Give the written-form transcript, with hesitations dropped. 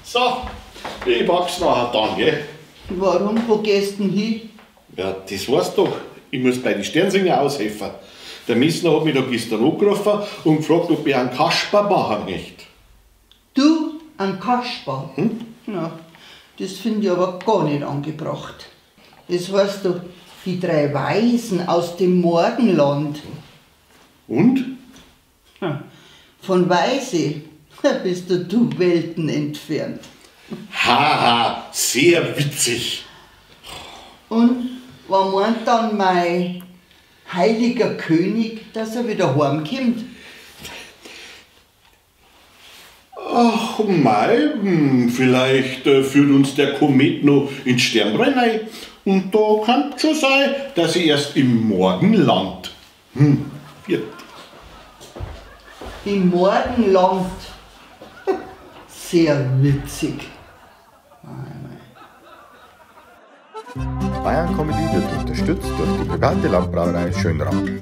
So, ich pack's nachher dann, gell? Warum? Wo gehst denn hin? Ja, das weißt doch. Ich muss bei den Sternsinger aushelfen. Der Messner hat mich da gestern angerufen und gefragt, ob ich einen Kasper machen möchte. Du, einen Kasper? Hm? Ja, das finde ich aber gar nicht angebracht. Das heißt doch, die drei Weisen aus dem Morgenland. Und? Ja, von Weise bist du Welten entfernt. Haha, sehr witzig. Und wann meint dann mein heiliger König, dass er wieder heimkommt? Ach mei, vielleicht führt uns der Komet noch ins Sternbrenn rein. Und da kann es schon sein, dass ich erst im Morgenland. Viert. Im Morgenland. Sehr witzig. Bayern Comedy wird unterstützt durch die private Landbrauerei Schönram.